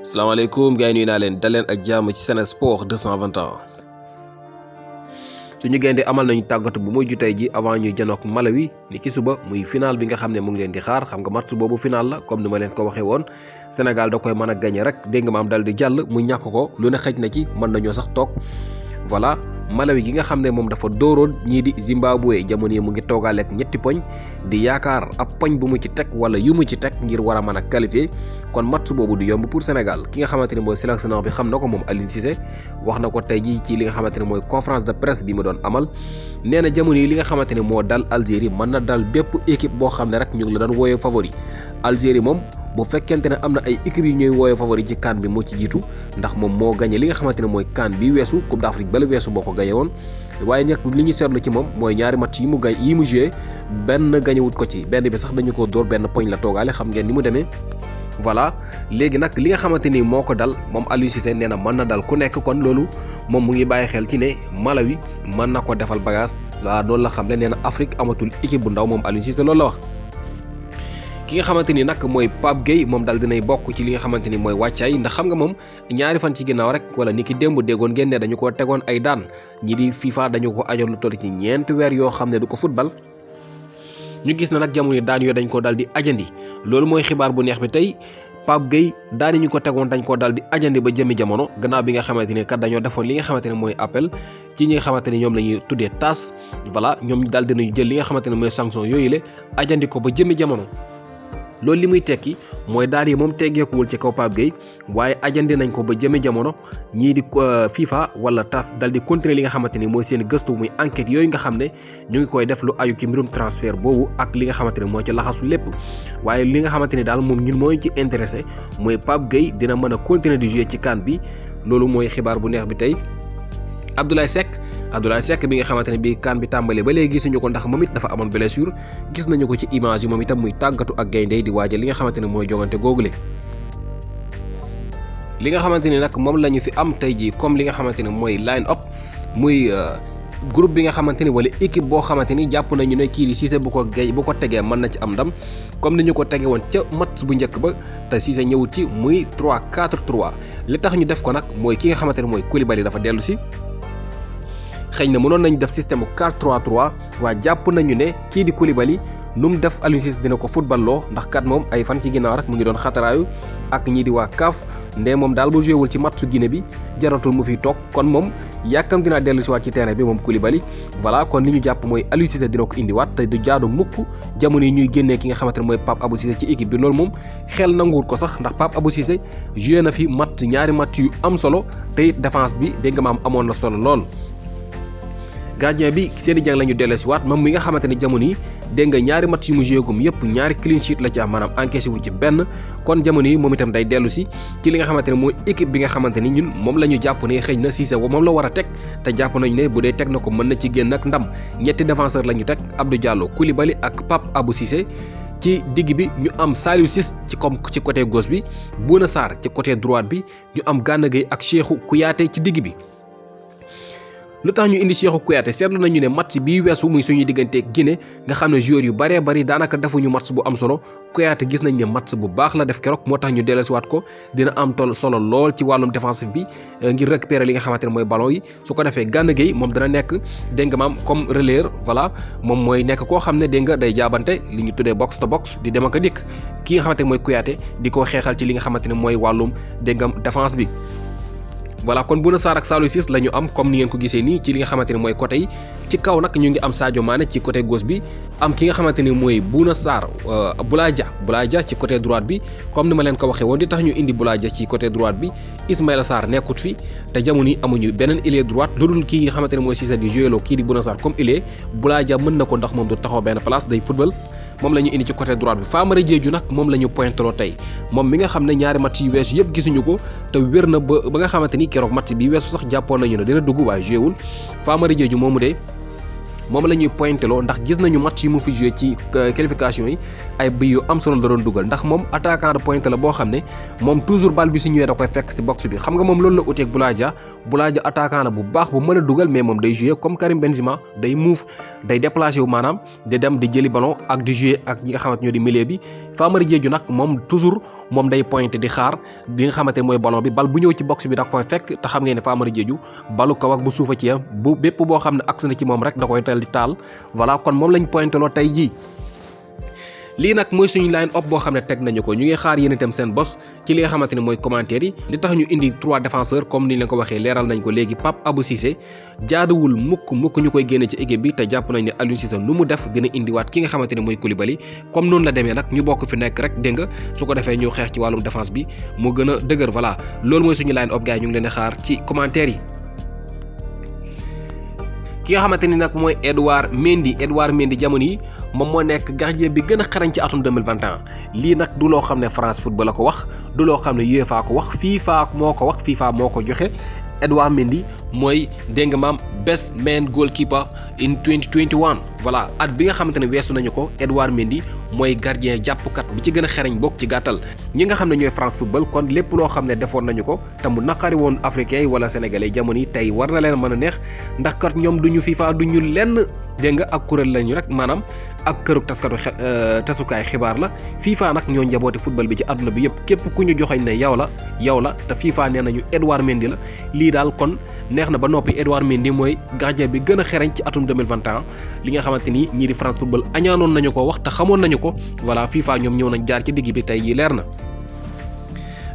salaamaaleykum gars yi nuyu naa leen dal leen ak jàmm ci Sen Sport 221 suñu gaynde amal nañu tàggatu bu mujj tey ji avant ñuy janook Malawi ni ki suba muy final bi nga xam ne mu ngi leen di xaar xam nga match boobu final la comme ni ma leen ko waxee woon Sénégal da koy mën a gagné rek dégg nga maam dal di jàll mu ñàkk ko lu ne xëj na ci mën nañoo sax toog voilà Malawi gi nga xam ne moom dafa dooroon ñii di Zimbabwe jamono yi mu ngi toogaaleeg ñetti poñ di yaakaar ab poñ bu mu ci teg wala yu mu ci teg ngir war a mën a qualifier kon match boobu du yomb pour Sénégal ki nga xamante ne mooy sélectionneur bi xam na ko moom Aliou Cissé wax na ko tey jii ci li nga xamante ne mooy conférence de presse bi mu doon amal nee na jamono yi li nga xamante ne moo dal Algérie mën na dal bépp équipe boo xam ne rek ñu ngi la doon wooyee favori Algérie moom bu fekkente ne am na ay équipes yi ñuy wooyee favori ci CAN bi moo ci jiitu ndax moom moo gagné li nga xamante ne mooy CAN bi weesu Coupe d'Afrique bala weesu boo ko gagné woon waaye nag li ñu seetlu ci moom mooy ñaari match yi mu joué benn gagné wut ko ci benn bi sax dañu ko dóor benn poñ la toogaale xam ngeen ni mu demee voilà léegi nag li nga xamante ni moo ko dal moom Aliou Cissé nee na mën na dal ku nekk kon loolu moom mu ngi bàyyi xel ci ne Malawi mën na ko defal bagage waaw loolu la xam ne nee na Afrique amatul équipe bu ndaw moom Aliou Cissé loolu la wax. ki nga xamante ni nag mooy Pape Gueye moom daal dinay bokk ci li nga xamante ni mooy wàccaay ndax xam nga moom ñaari fan ci ginnaaw rek wala ni ki démb déggoon ngeen ne dañu ko tegoon ay daan ñi di FIFA dañu ko ajoon lu toll ci 4 weer yoo xam ne du ko football ñu gis na nag jamono daan yooyu dañ ko dal di ajandi loolu mooy xibaar bu neex bi tey Pape Gueye daan ñu ko tegoon dañ ko dal di ajandi ba jëmi jamono gannaaw bi nga xamante ni kat dañoo defoon li nga xamante ne mooy appel ci ñi nga xamante ni ñoom la ñuy tuddee TAS voilà ñoom daal dinañu jël li nga xamante ne mooy sanction yooyu la ajandi ko ba jëmi jamono loolu li muy tekki mooy daal yi moom teggeekuwul ci kaw Pape Gueye waaye ajandi nañ ko ba jëme jamono ñii di FIFA wala TAS dal di continuer li nga xamante ni mooy seen gëstu muy enquête yooyu nga xam ne ñu ngi koy def lu aju ci mbirum transfert boobu ak li nga xamante ne moo ci laxasu lépp waaye li nga xamante ni daal moom ñun mooy ci intéressé mooy Pape Gueye dina mën a continuer di jouer ci CAN bi loolu mooy xibaar bu neex bi tey Abdoulaye Seck bi nga xamante ne bii CAN bi tàmbalee ba léegi gisuñu ko ndax moom it dafa amoon blessure gis nañu ko ci image yi moom itam muy tàggatu ak gaynde di waajal li nga xamante ne mooy jongante googule li nga xamante ni nag moom la ñu fi am tey jii comme li nga xamante ne mooy line up muy groupe bi nga xamante ni wala équipe boo xamante ni jàpp nañu ne kii di Cissé bu ko tegee mën na ci am ndam comme ni ñu ko tege woon ca match bu njëkk ba te Cissé ñëwut ci muy 3-4-3 li tax ñu def ko nag mooy ki nga xamante ne mooy Koulibaly dafa dellu si xëy na mënoon nañu def système 4-3-3 waa jàpp nañu ne kii di Koulibaly nu mu def Aliou Cissé dina ko football loo ndax kat moom ay fan ci ginnaaw rek mu ngi doon xataraayu ak ñii di waa CAF ndee moom daal bu joué wul ci matchu Guinée bi jaratul mu fiy toog kon moom yàkkam dinaa dellu si waat ci terrain bi moom Koulibaly voilà kon li ñu jàpp mooy Aliou Cissé dina ko indiwaat te du jaadu mukk jamono yi ñuy génnee ki nga xamante ne mooy Pape Abou Cissé ci équipe bi loolu moom xel nanguwul ko sax ndax Pape Abou Cissé joué na fi ñaari match yu am solo te it défense bi dégg nga maam amoon na solo lool. gardien bi Seny Dieng la ñu delloosiwaat moom mi nga xamante ne jamono yi dégg nga ñaari match yu mu joué gum yëpp ñaari clean sheet la ci am maanaam encaissé wu ci benn kon jamono yi moom itam day dellu si ci li nga xamante ne mooy équipe bi nga xamante ni ñun moom la ñu jàpp ne xëy na Cissé moom la war a teg te jàpp nañu ne bu dee teg na ko mën na ci génn ak ndam ñetti défenseur la ñu teg Abdou Diallo Koulibaly ak Pape Abou Cissé ci digg bi ñu am Saliou Ciss ci côté gauche bi Bouna Sarr ci côté droite bi ñu am Gana Gueye ak Cheikhou Kouyaté ci digg bi. lu tax ñu indi Cheikhou Kouyaté seetlu nañu ne match bii weesu muy suñuy diggante Guinée nga xam ne joueurs yu bëree bëri daanaka defuñu match bu am solo Kouyaté gis nañ ne match bu baax la def keroog moo tax ñu dellusiwaat ko dina am solo lool ci wàllum défensif bi ngir récupérer li nga xamante ne mooy ballon yi su ko defee Gana Gueye moom dana nekk dégg nga maam comme relayeur voilà moom mooy nekk koo xam ne dégg nga day jaabante li ñu tuddee box to box di dem ak a dikk ki nga xamante ne mooy Kouyaté di ko xeexal ci li nga xamante ne mooy wàllum dégg nga défense bi. voilà kon Bouna Sarr ak Saliou Ciss la ñu am comme ni ngeen ko gisee nii ci li nga xamante ne mooy côté yi ci kaw nag ñu ngi am Sadio Mané ci côté gauche bi am ki nga xamante ni mooy Bouna Sarr Boulaye Dia ci côté droite bi comme ni ma leen ko waxee woon di tax ñu indi Boulaye Dia ci côté droite bi Ismaïla Sarr nekkut fi te jamono yi amuñu beneen ailier droite lu dul kii nga xamante ne mooy Cissé di joué loo kii di Bouna Sarr comme ailier Boulaye Dia mën na ko ndax moom du taxaw benn place day football moom la ñu indi ci côté droite bi Famara Diédhiou nag moom la ñu pointeloo tey moom mi nga xam ne ñaari match yu weesu yëpp gisuñu ko te wér na ba nga xamante ni keroog match bi weesu sax jàppoon nañu ne dina dugg waaye joué wul Famara Diédhiou moomu de moom la ñuy pointeloo ndax gis nañu match yi mu fi joué ci qualification yi ay bi yu am solo la doon dugal ndax moom attaquant de pointe la boo xam ne moom toujours bal bi su ñëwee da koy fekk ci box bi xam nga moom loolu la uteeg Boulaye Dia attaquant la bu baax bu mën a dugal mais moom day joué comme Karim Benzema day move day déplacé wu maanaam di dem di jëli ballon ak di joué ak ñi nga xamante ñoo di milieu bi Famara Diédhiou nag moom toujours moom day pointé di xaar li nga xamante ne mooy ballon bi bal bu ñëw ci box bi da koy fekk te xam ngeen ne Famara Diédhiou balu kaw ak bu suufa ci yam bu bépp boo xam ne agsi na ci moom rek da koy tel di taal voilà kon moom lañ pointé loo tey jii. lii nag mooy suñu line up boo xam ne teg nañu ko ñu ngi xaar yéen itam seen bos ci li nga xamante ne mooy commentaire yi li tax ñu indi 3 défenseurs comme ni leen ko waxee leeral nañ ko léegi Pape Abou Cissé jaaduwul mukk ñu koy génne ci équipe bi te jàpp nañ ne Aliou Cissé lu mu def dina indiwaat ki nga xamante ne mooy Koulibaly comme noonu la demee nag ñu bokk fi nekk rek dégg nga su ko defee ñu xeex ci wàllum défense bi mu gën a dëgër voilà loolu mooy suñu line up gars yi ñu ngi leen di xaar ci commentaire yi. ki nga xamante ni nag mooy Edouard Mendy jamono yi moom moo nekk gardien bi gën a xarañ ci atum 2021 lii nag du loo xam ne France Football la ko wax du loo xam ne UEFA ko wax FIFA moo ko wax FIFA moo ko joxe Edouard Mendy mooy dégg nga maam best man goalkeeper in 2021 voilà at bi nga xamante ne weesu nañu ko Edouard Mendy mooy gardien jàppkat bi ci gën a xereñ bokk ci gàttal ñi nga xam ne ñooy France Football kon lépp loo xam ne defoon nañu ko te mu naqari woon africain yi wala sénégalais jamono yi tey war na leen mën a neex ndax kat ñoom duñu FIFA duñu lenn dégg nga ak kuréel lañu rek maanaam ak këru tasukaay xibaar la FIFA nag ñoo njaboote football bi ci àdduna bi yëpp képp ku ñu joxoñ ne yow la te FIFA nee nañu Edouard Mendy la lii daal kon neex na ba noppi Edouard Mendy mooy gardien bi gën a xereñ ci atum 2021 li nga xamante ni ñii di France Football añaanoon nañu ko wax te xamoon nañu ko voilà FIFA ñoom ñëw nañ jaar ci digg bi tey yi leer na.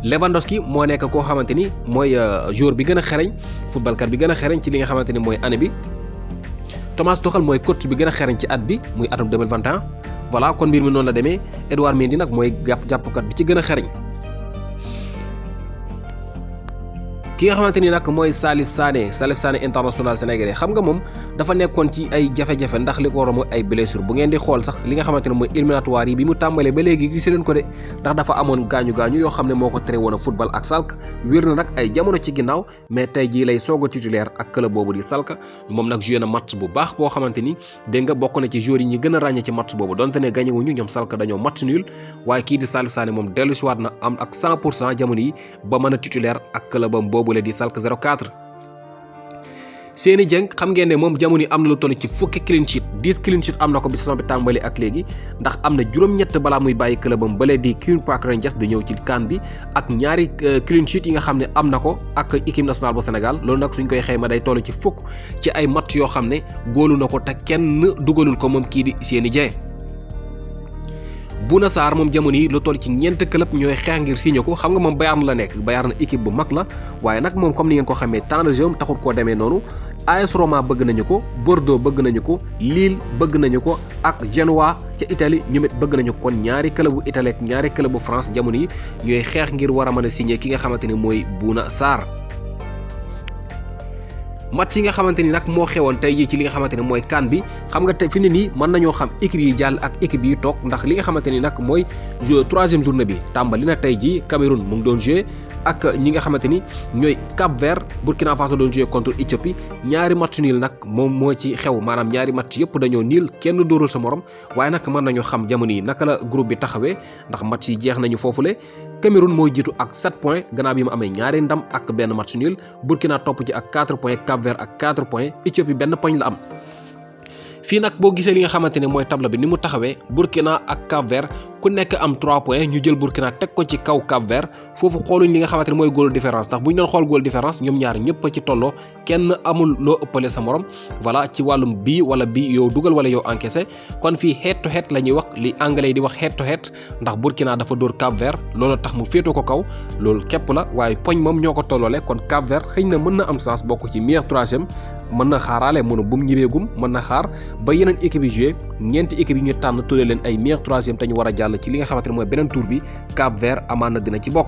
Lewandowski moo nekk koo xamante ni mooy joueur bi gën a xereñ footballkat bi gën a xereñ ci li nga xamante ni mooy année bi. Thomas Tuchel mooy coach bi gën a xereñ ci at bi muy atum 2021 voilà kon mbir mi noonu la demee Edouard Mendy nag mooy jàppkat bi ci gën a xereñ. ki nga xamante ni nag mooy Salif Sané international sénégalais xam nga moom dafa nekkoon ci ay jafe-jafe ndax li ko war a mooy ay blessure bu ngeen di xool sax li nga xamante ne mooy éliminatoire yi bi mu tàmbalee ba léegi gis leen ko de ndax dafa amoon gaañu yoo xam ne moo ko tere woon a football ak Schalke wér na nag ay jamono ci ginnaaw mais tey jii lay soog a titulaire ak club boobu di Schalke moom nag joué na match bu baax boo xamante ni dégg nga bokk na ci joueurs yi ñi gën a ràññee ci match boobu donte ne gagné wuñu ñoom Schalke dañoo match nul waaye kii di Salif Sané moom dellu si waat na am ak 100% jamono yi ba mën a titulaire ak clubam boobu la di Schalke 04. Seny Dieng xam ngeen ne moom jamono yi am na lu toll ci fukki clean sheet 10 clean sheet am na ko bi saison bi tàmbali ak léegi ndax am na juróom-ñett balaa muy bàyyi clubam balee di Queen's Park Rangers di ñëw ci CAN bi ak ñaari clean sheet yi nga xam ne am na ko ak équipe nationale bu Sénégal loolu nag suñ koy xayma day toll ci fukk ci ay match yoo xam ne góolu na ko te kenn dugalul ko moom kii di Seny Dieng. Bouna Sarr moom jamono yi lu toll ci ñeent club ñooy xeex ngir signé ko xam nga moom Bayern la nekk Bayern équipe bu mag la waaye nag moom comme ni ngeen ko xamee temps de jeu taxul koo demee noonu AS Roma bëgg nañu ko Bordeaux bëgg nañu ko Lille bëgg nañu ko ak Genoa ca Italie ñoom it bëgg nañu ko kon ñaari club bu Italie ak ñaari club bu France jamono yi ñooy xeex ngir war a mën a signé ki nga xamante ni mooy Bouna Sarr. match yi nga xamante ni nag moo xewoon tey jii ci li nga xamante ne mooy CAN bi xam nga te fi ne nii mën nañoo xam équipe yi jàll ak équipe yi toog ndax li nga xamante ni nag mooy troisième journée bi tàmbali na tey jii Cameroun mu ngi doon joué ak ñi nga xamante ni ñooy Cap Vert Burkina Faso doon joué contre Éthiopie ñaari match niil nag moom moo ci xew maanaam ñaari match yëpp dañoo niil kenn dóorul sa morom waaye nag mën nañoo xam jamono yi naka la groupe bi taxawee ndax match yi jeex nañu foofule Cameroun mooy jiitu ak 7 points gannaaw bi mu amee ñaari ndam ak benn match nul Burkina topp ci ak 4 points Cap Vert ak 4 points Éthiopie benn poñ la am. fii nag boo gisee li nga xamante ne mooy tableau bi ni mu taxawee Burkina ak Cap Vert ku nekk am 3 points ñu jël Burkina teg ko ci kaw Cap Vert foofu xooluñ li nga xamante ne mooy goal différence ndax bu ñu doon xool goal différence ñoom ñaar ñëpp a ci tolloo kenn amul loo ëppale sa morom voilà ci wàllum bii wala bii yow dugal wala yow encaissé kon fii head to head la ñuy wax li anglais yi di wax head to head ndax Burkina dafa dóor Cap Vert loolu tax mu féetoo ko kaw loolu képp la waaye poñ moom ñoo ko tolloole kon Cap Vert xëy na mën na am chance bokk ci meilleur troisième mën na xaaraale mënu bu mu ñibeegum mën na xaar ba yeneen équipe yi joué ñeenti équipe yi ñu tànn tuddee leen ay meilleur troisième te ñu war a jàll ci li nga xamante ne mooy beneen tour bi Cap Vert amaan na dina ci bokk.